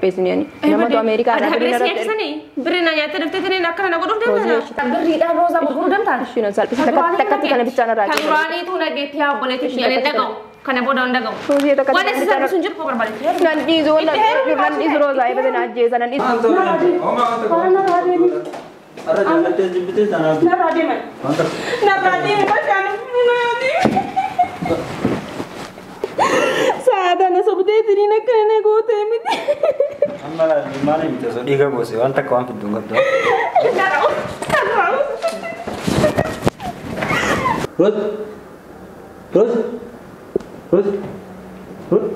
Qopheessini namatu Ameerikaa irraa birrii Birrii narratti nyaachisanii birrii na nyaattee dhuftee tiniin akkana na godhuuf deemta. Birriidhaan roozaa gurguruu deemtaa? Ishii na salphisa takkatti kana bichaan irraa Kan duraaniitu nageetti yaa obboleetti ishee ani dhaga'u. Kana booda hin dhaga'u. Roozii takka Waan takka isa bichaan salphisu hin jiru koo barbaade. Nan dhiisu wallahi, nan dhiisu roozaa eebate na ajjeesa nan dhiisu. Narraa deeman. Narraa deeman bashaan. Saada na sobdee tiniin akkana na gootee miti. Amma maali miti osoo dhiiga boose waan takka waan fiddu hin qabdu. Narraa narraa. Roos! Roos! Roos! Roos!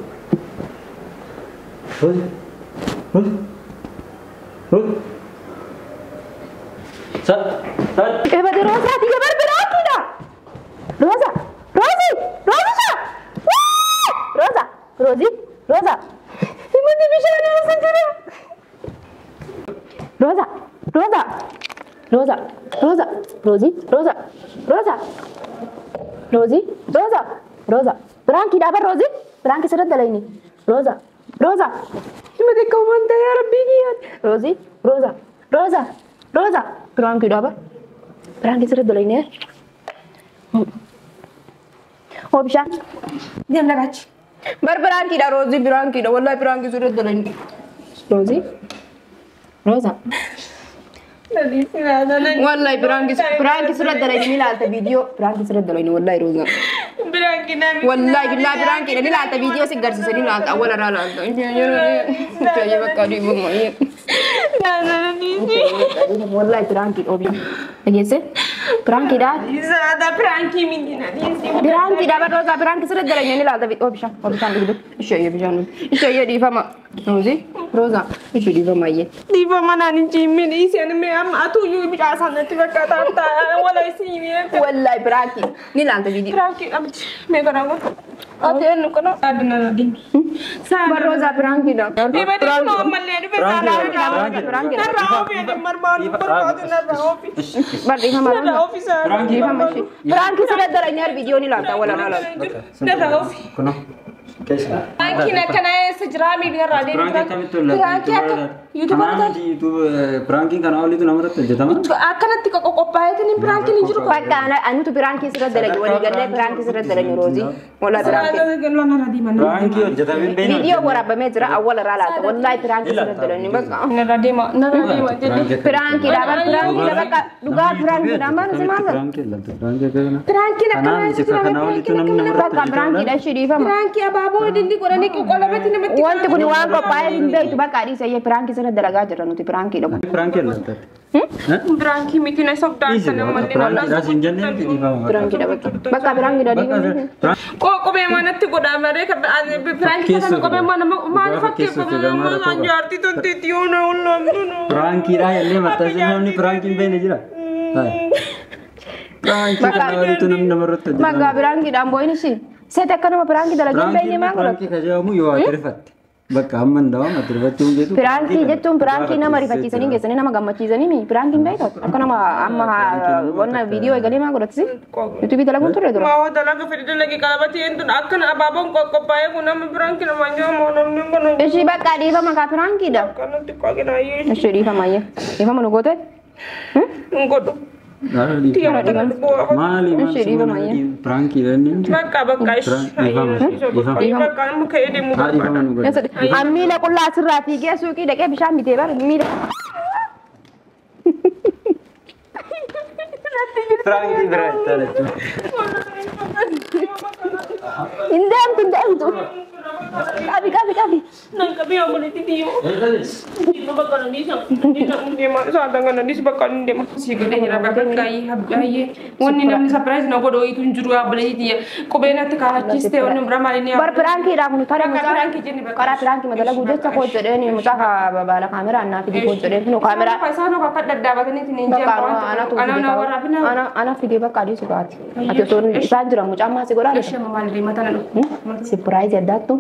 Roos! Roos! Roos! Sa! Sa! Eebate roozaa tiyya barbiraatiidha. Rooza! Roozi! Roozisha! Rooza! Roozi! Rooza! Himani bishaan eessa jira? Rooza! Rooza! Rooza! Rooza! Roozi! Rooza! Rooza! Roozi! Rooza! Rooza! Biraankii dhaaban Roozi! Biraankii sirratti dalayni. Rooza! Rooza! Himati akka uumaan ta'ee rabbii kiyyaan. Roozi! Rooza! Rooza! Rooza! Biraankii dhaaban. Biraankii sirratti dalayni. Hoo bishaan. Deem lagaachi. Bar biraankiidha Roozii biraankiidha wallahi biraankii sirratti dalayni. Roozi! Rooza! Wallahi biraankii sirratti dalayni ni ilaalta viidiyoo. Biraankii sirratti dalayni wallahi Rooza. Biraankii namni. Wallahi billahi biraankiidha ni ilaalta viidiyoo si garsiisa ni ilaalta awwala irraa ilaalta. Ishee bakka dhiibama. Wallahi biraankiidha obii. Dhageesse? Biraankiidha. Saada biraankii miti na dhiisi. Biraankiidha bar Roozaa biraankii sirratti dalayni ni ilaalta oo bishaan oo bishaan dhugdu. Ishee bishaan dhugdu. Ishee dhiifama. Roozii Rooza ishee dhiifama ayyee. Dhiifama naan hin cimin dhiisi ani mee amma atuyyuu bicaasaa natti fakkaata taa'aa wala isiin. Wallahi biraankii ni ilaalta viidiyoo. Biraankii dhabdi mee garaa godhu. Ati eenyu kana? Saada na deemi. Bar Roozaa biraankiidha. Dhibee kunoo ammallee dhufe saada narraa ofi ani barbaadu barbaadu narraa ofi. Bar dhiifama Narraa Rooza. ofi saada. Dhiifama ishee. Biraankii sirratti dalayni har viidiyoo ni ilaalta awwala irraa ilaalta. Narraa ofi. Kunoo. Keessa. Biraankiin akkana eessa jiraa miidhaa irraa deemi. Piraankii akkamitti hollata? Biraankii akka yuutuubarra Piraankiin kana oliitu namarratti hojjetama. Akkanatti qophaa'eetiin biraankiin hin jiru. Bakka anutu biraankii sirratti dalage walii gallee biraankii sirratti dalage Roozii. Wallahi biraankii. Narraa deema. Piraankiin hojjetamee hin beekne. Viidiyoo waraabamee jira awwala irraa laata. Wallahi biraankii sirratti dalage bakka. Narraa deema. Narraa deema jedhe. Biraankiidha bar biraankiidha bakka dhugaa biraankiidha maal si maal Piraankiin hojjetama. Piraankiin akkana. Biraankiin akkana Kanaa miti eessa jira? kana oliitu namni namarratti Bakka biraankiidha ishee dhiifama. Biraankii abaaboo dindi godhanii qolabatti namatti. Wanti kun waan qophaa'ee hin beektu bakka dhiisa iyyee biraankii sirratti dalagaa jirra nuti biraankiidha kun. Piraankiin hojjetama. Biraankii miti na sobdaan sana malee. Piraankiidhaas hin jennee miti dhiifama. Biraankiidha bakka. Bakka biraankiidha dhiifama. Qophee manatti godhaa maree biraankii kana qophee mana maal fakkeeffama maal jaartii tonteetti yoo na wallaan tunu. Piraankiidhaa illee maxxansa namni piraankiin hin beekne jira. Piraankiin kana oliitu namni namarratti hojjetama. Bakka biraankiidhaan boo'in ishee. Seet akka nama biraankii dalagee hin beekne maal godhatu? Piraankiin kan jedhamu yoo ati rifatte. Bakka amma hin dhawamu ati rifachuu hin beektu. Piraankii jechuun piraankii nama rifachiisanii geessanii nama gammachiisanii mi? Piraankiin beektu akka nama amma wanna viidiyoo eegalee maal godhatisi? Yuutuubii dalaguun turre dura. Maa dalaga fedhi dalagi qalabatee tun akkana abaaboon qophaa'ee kun nama biraankii nama nyaamu namni kun Ishii bakka dhiifama kaa piraankiidha. akkanatti qaqinaayyee Ishii dhiifama ayyee. Dhiifama nu goote? hin godhu. Maali Ishee dhiifama ayyee. Piraankiidha inni miti. Bakka bakka ishee bakka amma ka'ee deemuu Haa dhiifama nu godhe. An miila qullaa asirraa fiigee suuqii dhaqee bishaan bitee bara miila. Piraankiin biraa itti alachuu. Hin deemtu hin deemtu. Qabi qabi qabi. Nan qabii obboleetti diimu. Bakka na dhiisa. Deema saatan kana dhiisa bakka inni deema. Si godhe jira bakka baay'ee wanni namni surprise na godhu wayitu hin jiru obboleetti tiyya. Qubee natti kaachiste wanni biraa maal inni. Bar piraankiidhaaf nu tare Bakka piraankii jenne bakka. Karaa piraankii madalaguu jecha koo jedheen mucaa baala kaameraa naa fidi koo jedheen nu kaameraa. Isaan akka daddaabatanii hin Bakka anatu fide jiru. ana fide bakka adiisu gaati. Ati osoo isaan jira mucaan maasii godhaa Ishee maal deema tana dhufu. Sirpiraayizii addaattu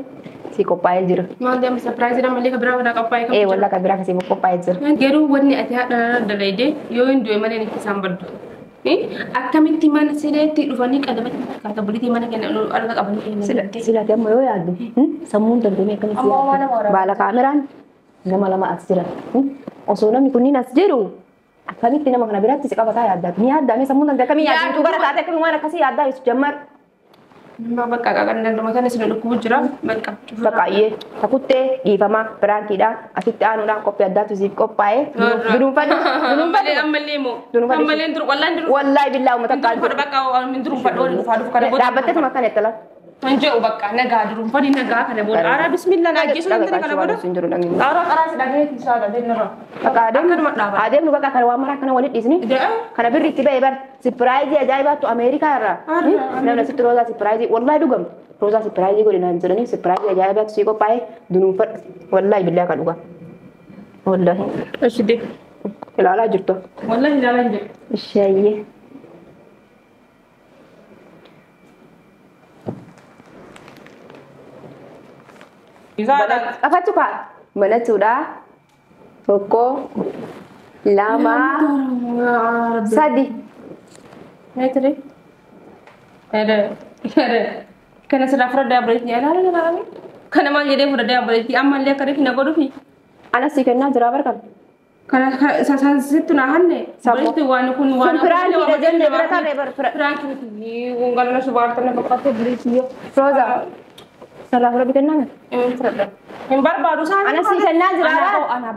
si qophaa'ee jira. Maal deema surprise malee kan biraa wadaa qophaa'ee Ee wallaa kan biraa kasii qophaa'ee jira. Garuu wanni ati haadha dalayde yoo hin du'e malee itti isaan baddu. Akkamitti mana sireetti dhufanii qalabatti fakkaata bulitii mana kenna arga qabanii Silaati amma yoo yaaddu sammuun dandeenye akkamitti Amma waan nama yaaddu. Baala kaameraan Nama lama as jiran. Osoo namni kunniin as jiru akkamitti nama kana biratti si qabataa yaaddaa? Ni yaaddaa sammuun danda'e akkamii yaaddu gara taate akkamii waan akkasii yaaddaa yesu jammar. Bakka kan danda'u sana isin dhukkubu jira. Bakka. Baqqaayyee takuttee dhiifama piraankiidha asitti aanuudhaan qophii addaatu siif qophaa'e. Dunuunfadhu. Dunuunfadhu. Ammallee moo. Ammallee dur wallaan dur. Wallaahi billaa uummata kaan. Bakka duruunfadhu waliin dhufaa dhufu kana booda. Dhaabbattee tuma akkana itti lafa. Anjeu bakka nagaa duruunfadhi nagaa kana booda. Aaraa bismillah naa ajjeesuu hin kana booda. Aaraa qaraa si dhagee isaa dhagee. Bakka adeemnu bakka kana waan maraa kana walitti dhiisni. Kana birri itti ba'e bar sipiraayizii ajaa'ibaattu Ameerikaa irraa. Namni asitti roozaa sipiraayizii wallaahi dhugamu. Roozaa sipiraayizii godhi naan jedhanii sipiraayizii ajaa'ibaattu sii qophaa'e dunuunfadhu. Wallaahi billaa kan dhugaa. Wallaahi. Ishee. Ilaalaa jirtu. Wallaahi ilaalaa hin jiru. Isheeyyee. Afatu kaa banachuudha. 1 2 3. Kana sirraa fudhadhee abreetti ilaalaa. Kana maal jedhee fudhadhee abreetti ammallee akka reefi na godhuufi. Anas si kennaa jira barkan. Kana sittu na hanne. Sababni waan kun waan. Piraankiidha jenne bira tarree bar. Piraanki miti. Galma subaartana boqottee bireetti. Rooza. Sarraa fudhadhu kennaa? Hin barbaadu isaan. Anas si kennaa jira. Anaa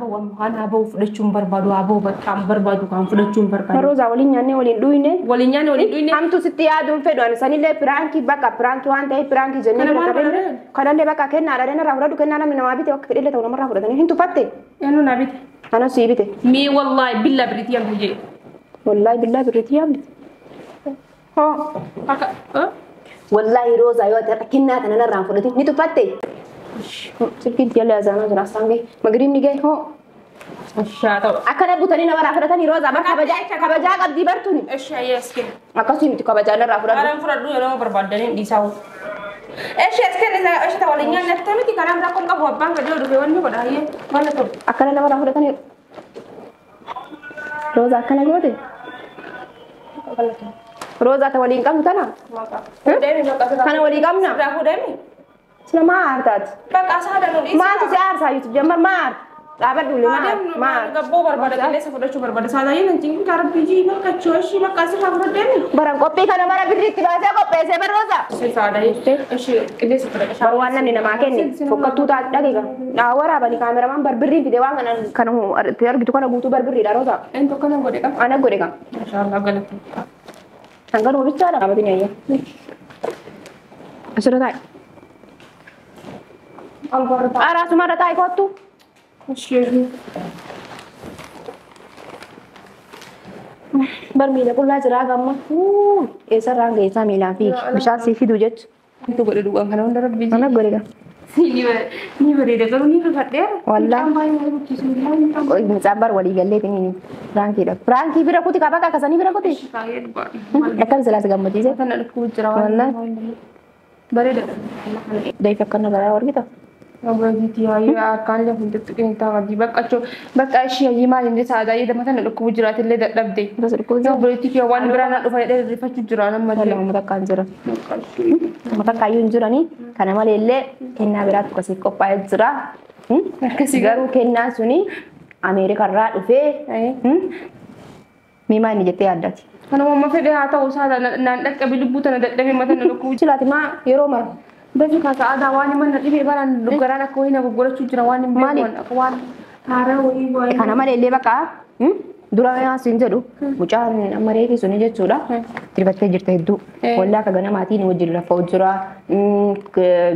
bahu fudhachuu hin barbaadu. Haa bahu bakka hin barbaadu kan fudhachuu hin barbaadu. Rooza waliin nyaannee waliin dhuyne. Waliin nyaannee waliin dhuyne. Hamtu sitti yaaduun fedhu ani sanillee piraankii bakka piraankii waan ta'eef piraankii jennee bira tarree. Kanallee bakka kennaa dha narraa fudhadhu kennaa namni namaa bite bakka fedhillee ta'u namarraa fudhatanii hin tuffatte. Eenyu naa bite? Anas si bite. Mee wallaahi billaa birriitii yaamte jee. Wallaahi billaa birriitii yaamte. Hoo akka. Wallaahi Rooza yoo ta'e kennaa kana narraan fudhate ni tuffatte. Silkiin tiyya azaanaa jira asaan gahe magriibni gahe hoo. Akkana butanii namarraa fudhatanii Rooza bar kabajaa qabdii bartuuni. Akkasii miti kabajaa narraa fudhatu. Karaan fudhadhu yeroo barbaadaniin dhiisaa hoo. Eshee as kenne eshee ta waliin nyaannatte miti karaan rakkoon qabu abbaan fedhii dhufe wanni godha hayyee wanna ta'u. Akkana namarraa fudhatanii Rooza akkana goote. Rooza ta waliin qabnu tana. Kana walii qabna. Sina maa aartaati? Bakka asaadha nu dhiisa. Maaltu si aarsaa YouTube jammar maa aarta? Dhaabadhu lee maa aarta? Gabboo barbaada qilleessa fudhachuu barbaada. Saadaayyee nan cinqin karaa biyyi bakka chooshi bakka asirraa fudhadheemi. Baran qophii kana mara birri itti baasee qopheessee bar Rooza. Saadaayyee ishee qilleessa fudhadha. Bar waan namni namaa kenne fokkattuu taate dhageega. Naa waraabani kaameramaan bar birrii fide waan kana kana argitu kana guutuu bar birriidha Rooza. Inni tokko na godhe qaba. Ana godhe qaba. Maashaallah galata. Hanganuma bichaadha. Dhaabatin ayya. Asirra taa'i. Araasumarra taa'i kottu. Bar miila qullaa jiraa gamma. Eessarraan geessaa miilaan fiigi. Bishaan sii fiduu jechu. Wanti godhe dhugaan kana hunda rabbi. Ana godhe qaba. Ni bareeda garuu ni rifadheera. Wallaahi. Mucaan bar walii galleetiin piraankiidha. Piraankii bira kuti qaba akkasanii bira kuti. Akkam silaas gammachiise. Kana dhukkuu jira waan. Bareeda. Dayif akkana baraa argita. Ogeetii hayyuu akkaan lafa hin tuttuqin taa'aa bakka bakka ishee hayyuu maal hin saadaa dama tana dhukkubu jiraatillee dadhabde. Obboleettii kee waan biraa na dhufa jedhee rifachuu jira nama illee. Uummata akkaan jira. Uummata akkaayyuu hin jiranii kana malee illee kennaa biraatu akkasiif qophaa'ee jira. Garuu kennaan suni Ameerikarraa dhufee mee maal inni jettee yaaddaati? Kanuma amma fedhe haa ta'u saadaa naan dhaqqabe lubbuu tana dadhabee mata na dhukkubu. Silaati maa yeroo mara. Dafi kaasa aadaa waan mana dhibee baraan garaan akka wayii na gurgurachuu jira waan hin beeku waan haaraa wayii waayee. Kana malee illee bakka dura siin jedhu mucaan amma reefi suni jechuudha. Dirbattee jirta hedduu. Wallaa akka ganamaatiin wajjin lafa jira.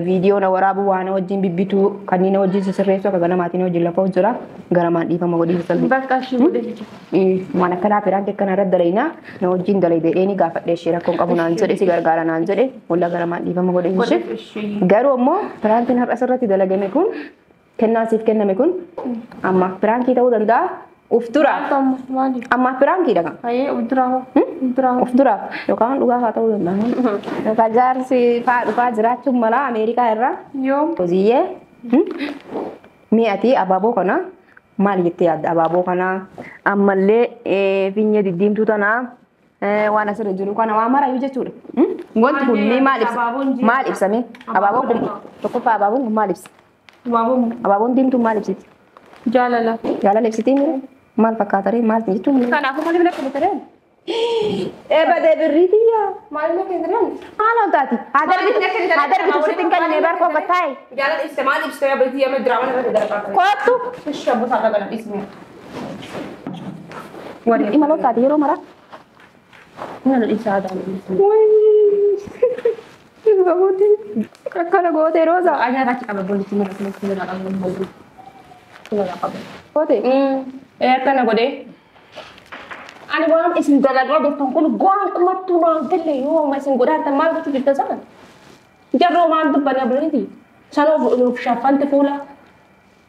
Viidiyoo na waraabu waan wajjin bibbituu kanneen wajjin sisirreessu akka ganamaatiin wajjin lafa jira. Garamaan dhiifama godhii salbi. Bakka ishee godhe. Waan akkanaa firaan akkana irra dalaynaa na wajjin dalayde dheeni gaafadhee ishee rakkoon qabu naan jedhe si gargaara naan jedhe wallaa garamaan dhiifama godhee ishee. Garuu ammoo piraankiin har'a asirratti dalagame kun kennaan siif kenname kun amma piraankii ta'uu danda'a. Ufduraaf. Amma piraankiidha kan. Ufduraaf yookaan dhugaa fa'aa ta'uu danda'a. Yookaan jaarsi fa'aa dhufaa jiraachuun mala Ameerikaa irraa. Hojiiyyee mi'atii abaaboo kana maal jettee yaadda abaaboo kana ammallee finyee diddiimtuu tanaa waan asirra jiru kana waan marayyuu jechuudha. Wanti kun mee maal ibsa? Maal ibsame? Abaaboon kun tokkoffaa abaaboon kun maal ibsa? Abaaboon diimtuun maal ibsiti? Jaalala. Jaalala ibsitii mire maal fakkaata ree maal jechuun. Kanaafuu maaliif na kennite ree? Ebade birriitiyya. Maaliif na kennite ree? Maal ol taati? Haa darbitu sitti hin kennine bar koo gattaa'e. Jaalala ibsite maal ibsite yaa beektii yaa diraamaa irratti darbaa. Kottu. Ishee abboota akka kana dhiisne. Imala ol taati yeroo maraa. Nama dhiisaa adaan. Akkana gootee Rooza. Ajaa achi qaba boolitti mara kuma kuma qaba. Kuma qaba. Gootee. Akkana godhee. Ani waan isin dalagaa jirtan kun gonkumattuu naan galle yoo amma isin godhaatan maal gochuu jirtan sana. Jarroo maal dubbanna bulaniiti. Sana of shaffante fuula.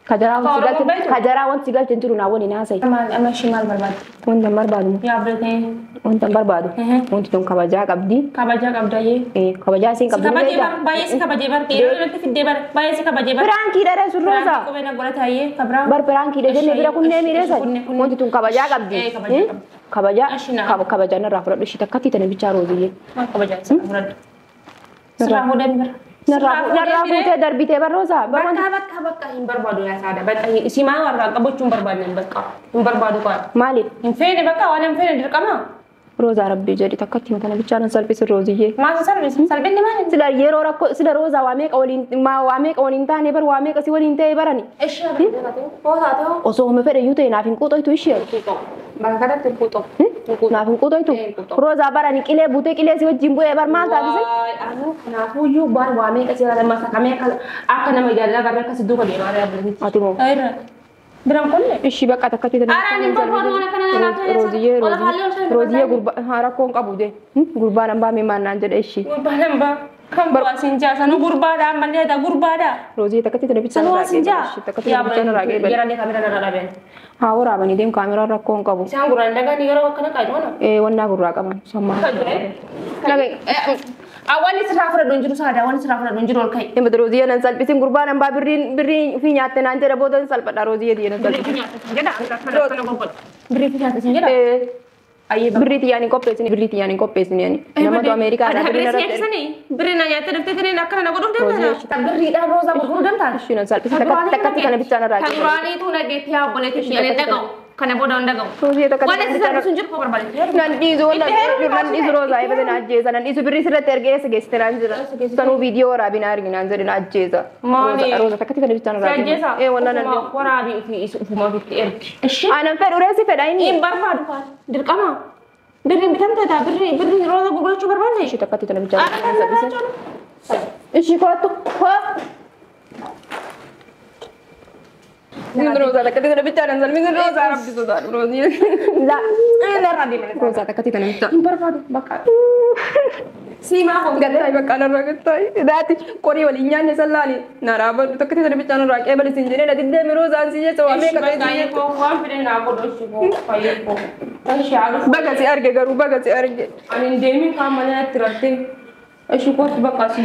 Kajaraa wanti galche hin jiru naa waliin haasa'i. Maal amma ishee maal barbaadde? Wanta hin barbaadu. Yaa bultee. Wanta hin barbaadu. Wanti tun kabajaa qabdi. Kabajaa qabdayyee. Kabajaa isiin qabdu. Kabajee bar baay'ee si kabajee bar yeroo irratti fiddee bar baay'ee si kabajee bar. Piraankii dha sun Rooza. Kophee na godhataayyee kabraa. Bar piraankii dha jennee bira kunnee miireessa. Wanti tun kabajaa qabdi. Kabajaa kabajaa narraa fudhadhu ishii takkatti tana bichaa Rooziyyee. Maal kabajaa isa fudhadhu? Sirraa fuudhee bira. Narraa fuutee darbitee bar Rooza. Bakka bakka hin barbaadu yaa saada. Bakka isii maal warraa qabachuu hin barbaadne bakka hin barbaadu qaala. Maaliif? Hin feene bakka waan hin feene dirqama. Rooza rabbii jedhi takkatti matana bichaa nan salphisu Rooziyyee. Maal salphisa? Salphinni maali? Sila yeroo rakkoo sila Rooza waa meeqa waliin waa meeqa waliin taane bar waa meeqa si waliin ta'e barani. Osoo homa fedhe iyyuu ta'e naaf hin quuxoytu ishee. Bakka kanatti hin quuxof. Naaf hin quuxoytu. Rooza barani qilee buutee qilee si wajjin bu'ee bar maal taasise? Kanaafuyyuu bar waa meeqa si jaalala masakamee akka nama jaalala garee akkasi duuba deemaa jira. Ati moo? Biraan kunne? Ishii bakka takkatti tana. Araan hin barbaadu waan akkana naaf Rooziyyee Rooziyyee gurbaa rakkoon qabu jee. Gurbaan hambaa mee maal naan jedhe ishii. Gurbaan hambaa kan bu'aa siin jaa sanuu gurbaadha ammallee taa gurbaadha. Rooziyyee takkatti tana bichaa Sanuu siin jaa. Takkatti tana bichaa narraa qeebale. Yeroo kaameraa narraa dhaabeen. Haa waraabanii deemu kaameraan rakkoon qabu. Isaan gurraan dhagaan yeroo akkana qaaju mana. Wannaa gurraa qaban sammaa. Awwaanni sirraa fudhadhu hin jiru saada awwaanni sirraa fudhadhu hin jiru ol ka'i. Himma Rooziyyee nan salphisin gurbaan hambaa birriin ofii nyaatte naan jedha booda hin salphadha Rooziyyee nan salphisin. Birrii fi nyaata sin jedha. Birrii xiyyaan hin qopheessine birrii xiyyaan hin qopheessine ani. Namatu Ameerikaa irraa birrii narratti. Birrii na nyaattee daftee tiniin akkana na godhuuf deemta. Birriidhaan Rooza gurguruu danda'a. Ishii nan salphisa takkatti kana bichaa narraa. Kan duraaniitu nageetti yaa obboleetti ishee ani dhaga'u. Kana booda hin dhaga'u. Rooziyyee takkatti. Waan isin salphisu hin jiru koo barbaade. Nan dhiisu nan dhiisu Roozaa eebate na ajjeesa nan dhiisu birrii sirratti ergee eessa geessite naan jira. Sanuu viidiyoo waraabii na argi naan jedhe na ajjeesa. Maali? Rooza takkatti kana bichaa narraa. Ajjeesa? Ee walaa nan dhiisu. Waraabii ofii ofuma ofitti ergi. Anan fedhu reessi fedha inni. Hin barbaadu faal. Dirqama. Birriin bitamte taa birrii birrii Rooza gurgurachuu barbaanne. Ishii takkatti kana bichaa narraa. Ishii kootu koo. Roza takkatti kana bichaa nan salphisin Roza rabbi sodaadhu Roozii. La. Roza takkatti kana bichaa. Hin barbaadu bakka. Siimaa koo. Gattaay bakka narraa gattaay. Daati qorii waliin nyaanne sallaali. Naraa baddu takkatti kana bichaa narraa qeebali siin jedhee na diddee Roozaan si jecha waa meeqa ta'e si jecha. Waan fedhe naa godhu ishii koo fayyee koo. Baga si arge garuu baga si arge. Ani hin deemin kaan malee natti rattee. Ishii kootu bakka si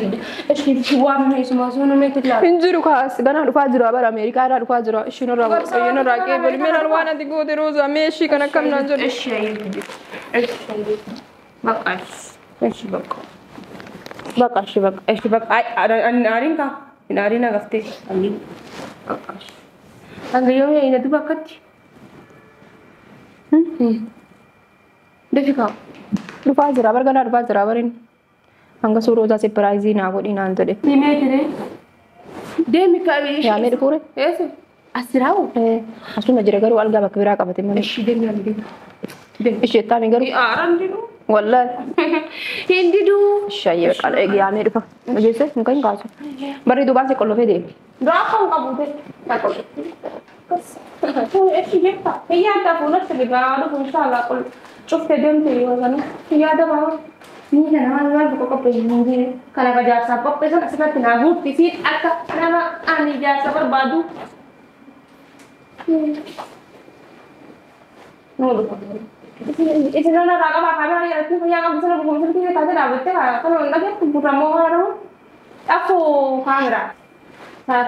ishii waan meesuma sun meetti ilaala. Hin jiru kaas ganaa dhufaa jira bara Ameerikaa irraa dhufaa jira ishii narraa waaqayyo narraa qeebali meelaan waan ati goote Roozaa mee ishii kan akkam naan jedhu. Ishii bakka ishii bakka bakka ishii bakka ishii bakka ani aariin kaa hin aariin agaftee bakka ishii. Hanga yoo yaa'ina duba akkatti. Dafi kaa. Dhufaa jira bara ganaa dhufaa jira barin. Hanga suuraa surpiraayizii naa godhi naan jedhe. Ni meetire. Deemi kaa'ee. Yaamee dhufuure. Eessa? Asiraawu. Asuma jira garuu algaa bakka biraa qabate malee. Ishii deemi yaamee deemi. Ishee taa'ame garuu. Aaraan diduu. Wallaahi. Hin diduu. Shayyee qaala eegi yaamee dhufa. Dhageesse muka hin kaasu. Barri duubaan si qollofee deemi. Gaafa hin qabu ta'e. Ishii jecha. Hiyyaa fuulatti bigaa dhufu inshaallah qol cuftee deemte yoo sanu. Hiyyaa dabaa. Ni kana maal maal tokko qopheessu hin kana jaarsaa qopheessan asirratti naa guutti siin akka nama ani jaarsa barbaadu. Isin irraa qabaa kaameraa jedhatti fayyaa qabdu sana gurguruu sirrii taatee dhaabbattee kana hin dhageettu gurramoo waan jedhamu dhafuu kaameraa.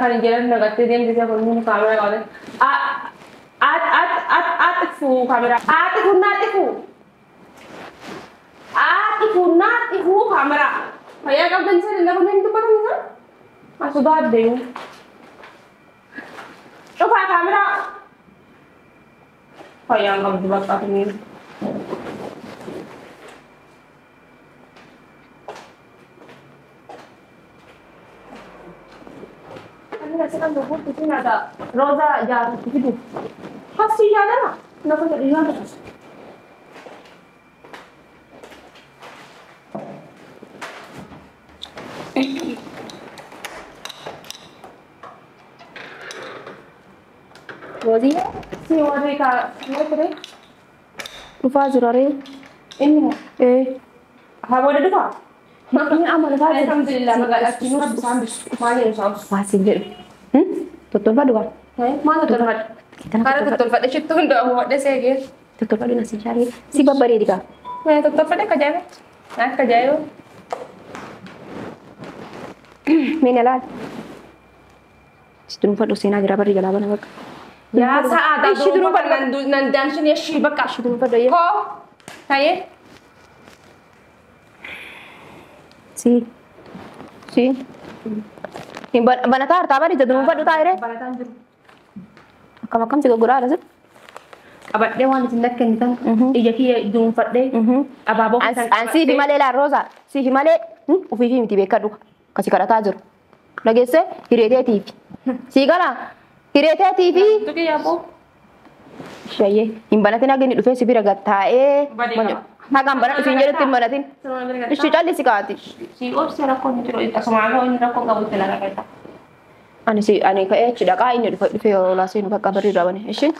Kan jedhan nagattee deemte isa kun kaameraa qabate. Atifu kaameraa. Atifu naatifu. Atifu naatifu kaameraa. Fayyaa qabdan sana lafa hin dubbatan isa. Asudaa deemu. Cufaa kaameraa. Fayyaan qabdu bakka tuni. Rosa jaarratti fidu. Hassi yaadama. Nafa jedhu yaadama. Roozii Si warri ka ture. Dhufaa jira ree. Inni moo? Ee. Haa booda dhufaa? Inni amma dhufaa jira. Alhamdulillah magaalaa achiin rabbi isaan bisu. Maal jedhu isaan bisu? Waa siin jedhu. Tottolfadhu gaa. Maal tottolfadhu? Kana tottolfadhe shittu hunda hubadhe seegee. Tottolfadhu na si jaaree. Si babbareedi gaa. Mee tottolfadhe akka ajaa'iba. Akka ajaa'iba. Mee na laal. Si dunuunfadhu seenaa jira barri jalaa bana bakka. Yaa sa'aataa Ishii dunuunfadhu. Nan daanshin ishii bakka. Ishii dunuunfadhu ayyee. Koo. Tayyee. Si. Si. Hin banataa hartaa bari ija dunuunfadhu taa'ee. Banataan jiru. Akkam akkam si goggoraa haala sitti. Qabadhee waan isin lakkennitan ija kiyya dunuunfadhee abaaboo An siifi malee laal Rooza siifi malee ufiifi miti beekadhu kasi kadhataa jiru. Dhageesse hireeteetiifi. Sii gala hireeteetiifi. Tuqii yaaboo. Shayyee hin banatin akka inni dhufee si bira gad taa'ee. Badee qaba. Haqaan banadhu siin jedhutti hin banatin. Ishii callisi kaati. Si obsi rakkoon hin jiru akkasuma akka inni rakkoon qabu itti laga Ani si ani ka'ee achi dhaqaa inni dhufe dhufee yeroo laa seenu bakka barri irraa bane. Ishiin.